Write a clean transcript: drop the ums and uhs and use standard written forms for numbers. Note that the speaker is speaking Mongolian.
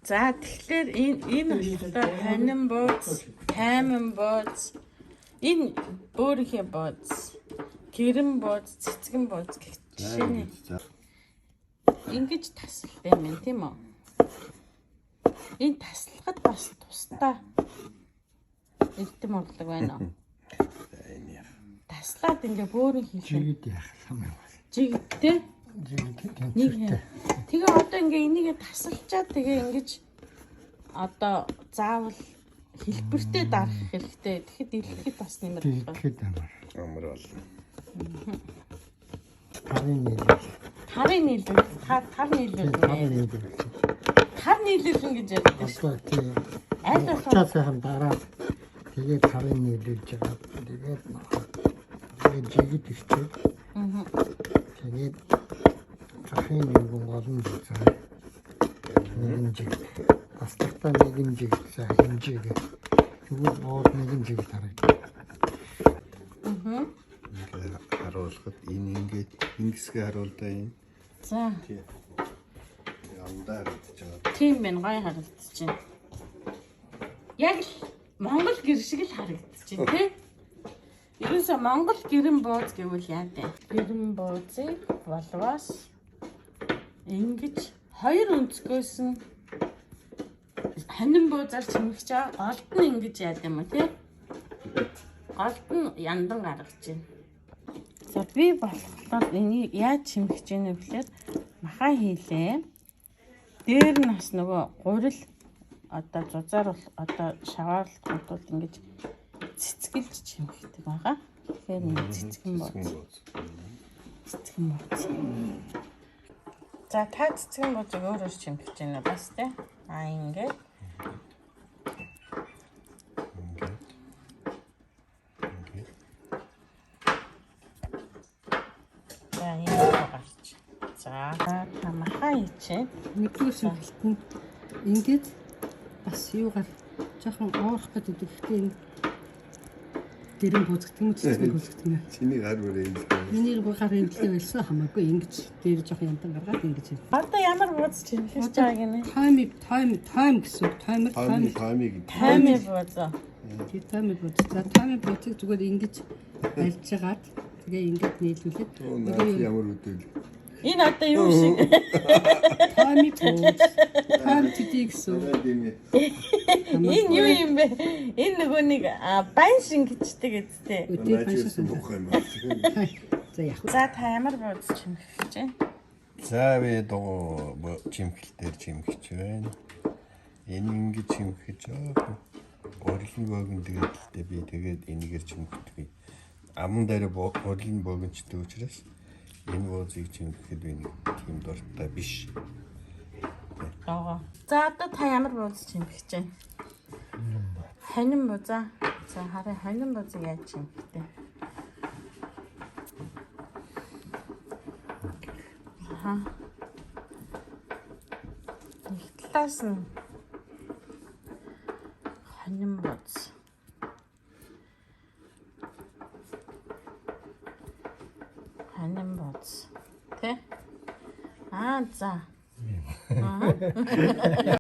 За, тэгэхээр энэ болохоор хонин бууз, тайман бууз, энэ бөөрийнхээ бууз, гэрэн бууз, цэцгэн бууз гэх жишээний За. ингэж тасалтай юм байна, тийм үү? Энэ таслахад бас тусдаа эрдэм урлаг байна уу? За, энэ яах. Таслаад ингээ бөөрийн хийх нь Жигэд яах юм бол. жигдтэй Жигэд нэг тэнцвэртэй. Тэгээ одоо ингээ энийгээ тасалчаад тэгээ ингэж одоо заавал хэлбэртэй дарах хэрэгтэй. Тэгэхэд дэлгэхэд бас нэмэр болох. Тэгэхэд амар. Амар болно. Тарын нийлүүл. Тарын нийлүүл, та тар нийлүүл. Тарын нийлүүл. Тар нийлүүлнэ гэж ярьдаг шүү. Одоо тий. Аль болох Уцаа сайхан дараад тэгээд тарын нийлүүлж байгаа. Тэгээд тэгээд жигэд ирчээ. Тэгээд захын нэгэн олон зузаан. Нэгэн жиг. Таслахтаа нэгэн жиг за хэмжээгээ. Тэгвэл бууд нэгэн жиг харагдана. Ингээд харуулхад энэ ингээд ингэсгээ харуулдаа энэ. За, Тий. Амдаа харагдаж байгаа. тийм байна, гоё харагдаж байна. Яг л Монгол гэр шиг л харагдаж байна, тий? Ерөөсөө Монгол гэрэн бууз гэвэл яа вэ? Гэрэн буузыг болвоос ингэж хоёр өнцгөөс нь хонин буузаар чимэгч байгаа. Голд нь ингэж яад юм уу, тий? Голд нь яндан гаргаж байна. За, би болохоор энийг яаж чимэгч гэнэ вэ гэхээр маха хийлээ. Дээр нь бас нөгөө гурил одоо зузаар бол одоо шаваарлахгүй тул ингэж цэцгэлж чимхдэг байгаа. Тэгэхээр нэг цэцгэн бууз. Цэцгэн бууз. Цэцгэн бууз. За, та цэцгэн буузыг өөрөөр чимхэж байна бас тий. А ингээд Ингээд. Ингээд. За, ингэ гарч. За, та маха хийчихэ. Нэгдүгээр шимтгэлт нь ингээд бас юугаар жоохон уурах гэдэг. Гэхдээ энэ дэрэн бууз гэдэг юм уу, цэцгэн бууз гэдэг юм уу? Чиний гар бүр имлээ. Миний гар имлээ байсан хамаагүй ингэж дээр жоохон яндан гаргаад ингэж. Одоо ямар бууз чимхэж байгаа гинэ? Тайм тайм тайм гэсэн үг. Таймер Тайми тайм. тайми гэдэг. Тайми бууз. Тий, тайми бууз. За, тайми буузыг зүгээр ингэж барьж хагаад тэгээ ингэж нийлүүлээд Оо наад ямар үдэл. Энэ одоо юу шиг? Тайми бууз. Тайм төдий гэсэн үг. Тийм ээ. Энэ юу юм бэ? Энэ нөгөө нэг бан шингэждэг эцтэй. Өдөө Наад баншаас юусэн бух юм байна. За, яг За, та ямар бууз чимхэж байна? За, би дугуй чимхэлтээр чимхэж байна. Энэ ингэж чимхэж аа. Гурилан бөөгөн тэгээд л дээ би тэгээд энийгээр чимхдэг. Аман дээр гурилан бөөгөнчдөг учраас энэ буузыг чимхэхэд би нэг тийм дуртай биш. Гоо. За, одоо та ямар бууз чимхэж байна? Хонин буузаа. За, харин хонин буузыг яаж чимхтэй? Аха. Нэг талаас нь хонин бууз. Хонин бууз. Тэ? Аа, за.